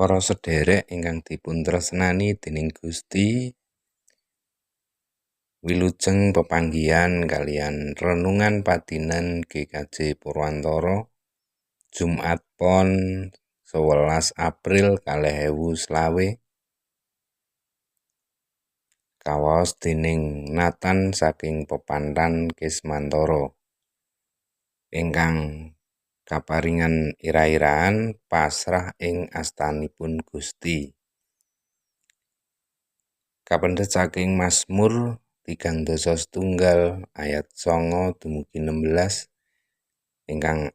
Para sedherek ingkang dipuntresnani dening Gusti, wilujeng pepanggihan kaliyan renungan padinan GKJ Purwantara, Jumat Pon 11 April 2025, kawaos dening Nathan saking Pepantan Kismantara, ingkang kaparingan ira-iraan pasrah ing astanipun Gusti. Kapendhet saking Mazmur 33 ayat 9 dumugi 16, ingkang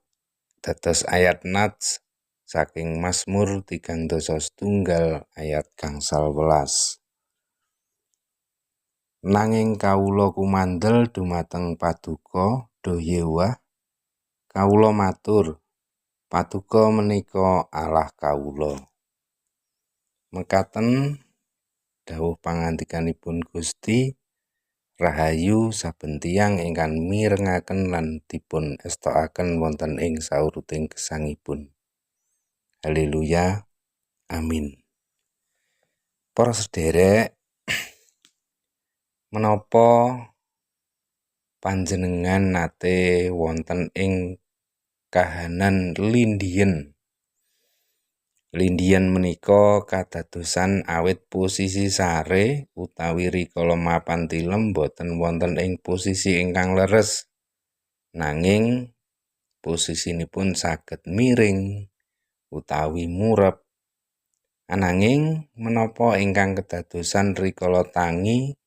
dados ayat nats saking Mazmur 31 ayat 11. Nanging kawula kumandel dumateng Paduka, Duh Yehuwah, kawula matur, Paduka menika Allah kawula. Mekaten dawuh pangandikanipun Gusti, rahayu saben tiyang ingkang mirengaken lan dipun estokaken wonten ing sauruting gesangipun. Haleluya. Amin. Para sedherek, menapa panjenengan nate wonten ing kahanan lindihen? Lindihen menika kadadosan awit posisi sare utawi rikala mapan tilem boten wonten ing posisi ingkang leres, nanging posisinipun saged miring utawi murep. Ananging menapa ingkang kedadosan rikala tangi,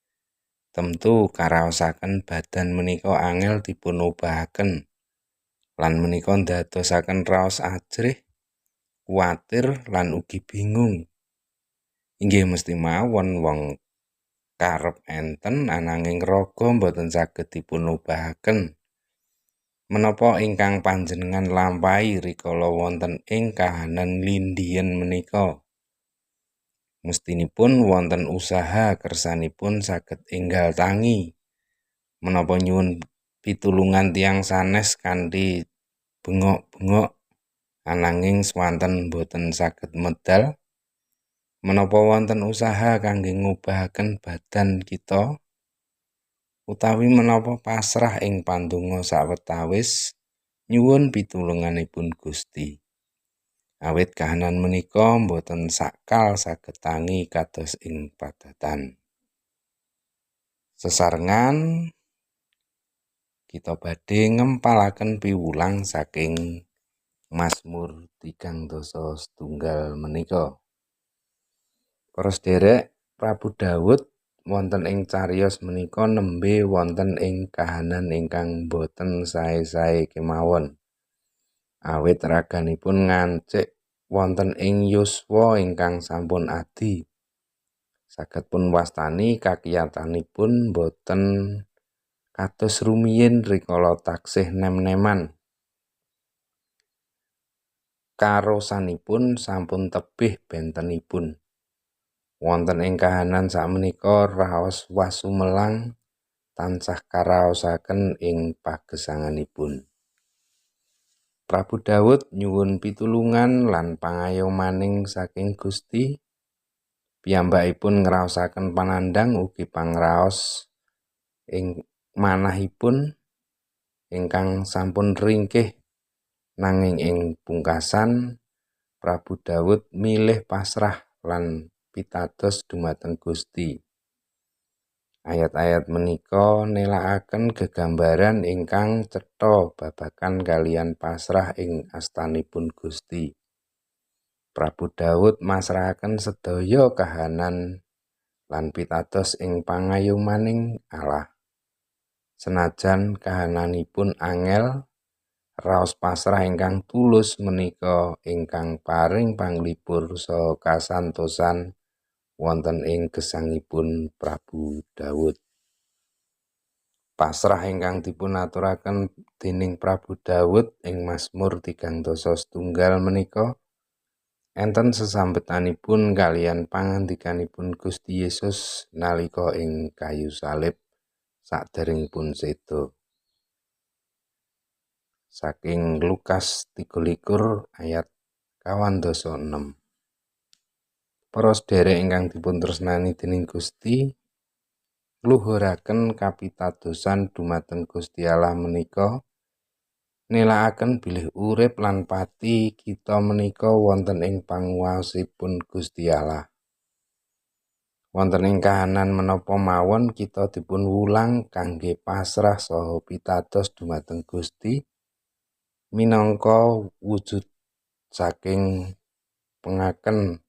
temtu karaosaken badan menika angel dipunobahaken lan menika ndadosaken raos ajrih, kuwatir lan ugi bingung. Inggih mesti mawon, wong karep enten ananging raga boten saged dipunobahaken. Menapa ingkang panjenengan lampahi rikala wonten ing kahanan lindihen menika? Mestinipun wonten usaha kersanipun saged enggal tangi. Menapa nyuwun pitulungan tiyang sanes kanthi bengok-bengok ananging swanten boten saged medal? Menapa wonten usaha kangge ngobahaken badan kita? Utawi menapa pasrah ing pandonga sawetawis nyuwun pitulunganipun Gusti? Awit kahanan menika boten sakal saged tangi kados ing padatan. Sesarengan kita badhe ngempalaken piwulang saking Mazmur 31 menika. Para sedherek, Prabu Daud wonten ing cariyos menika nembe wonten ing kahanan ingkang boten sae-sae kemawon. Awit raganipun ngancik wonten ing yuswa ingkang sampun adi. Saged pun wastani kakiyatanipun boten kados rumiyin rikala taksih nem-neman. Karosanipun sampun tebih bentenipun. Wonten ing kahanan sakmenika raos wasumelang tansah karaosaken ing pagesanganipun. Prabu Daud nyuwun pitulungan lan pangayomaning saking Gusti. Piyambakipun ngraosaken panandhang ugi pangraos ing manahipun ingkang sampun ringkih, nanging ing pungkasan Prabu Daud milih pasrah lan pitados dumateng Gusti. Ayat-ayat menika nelakaken gegambaran ingkang cetha babagan kaliyan pasrah ing astanipun Gusti. Prabu Daud masrahaken sedaya kahanan lan pitados ing pangayomaning Allah. Senajan kahananipun angel, raos pasrah ingkang tulus menika ingkang paring panglipur saha kasantosan wonten ing gesangipun Prabu Daud. Pasrah ingkang dipunaturaken dening Prabu Daud ing Mazmur 31 menika enten sesambetanipun kaliyan pangandikanipun Gusti Yesus nalika ing kayu salib saderengipun seda. Saking Lukas 23 ayat 46. Para sedherek ingkang dipuntresnani dening Gusti, ngluhuraken kapitadosan dumateng Gusti Allah menika nelakaken bilih urip lan pati kita menika wonten ing panguwasipun Gusti Allah. Wonten ing kahanan menapa mawon kita dipun wulang kangge pasrah saha pitados dumateng Gusti minangka wujud saking pengaken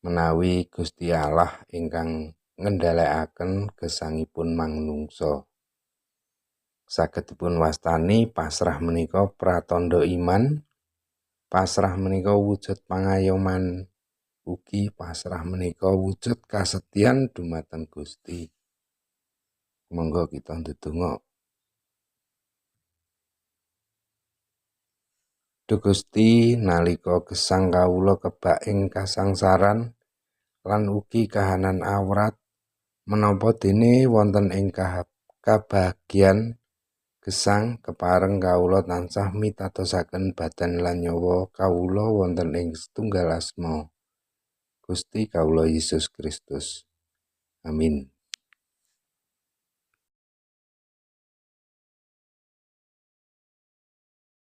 menawi Gusti Allah ingkang ngendhalekaken gesangipun manungsa. Saged dipun wastani pasrah menika pratandha iman, pasrah menika wujud pangayoman, ugi pasrah menika wujud kasetyan dumateng Gusti. Monggo kita ndedonga. Duh Gusti, nalika gesang kawula kebak ing kasangsaran lan ugi kahanan awrat, menapa dene wonten ing kabagyan gesang kepareng kawula tansah mitadosaken badan lan nyawa kawula wonten ing setunggal asma Gusti kawula Yesus Kristus. Amin.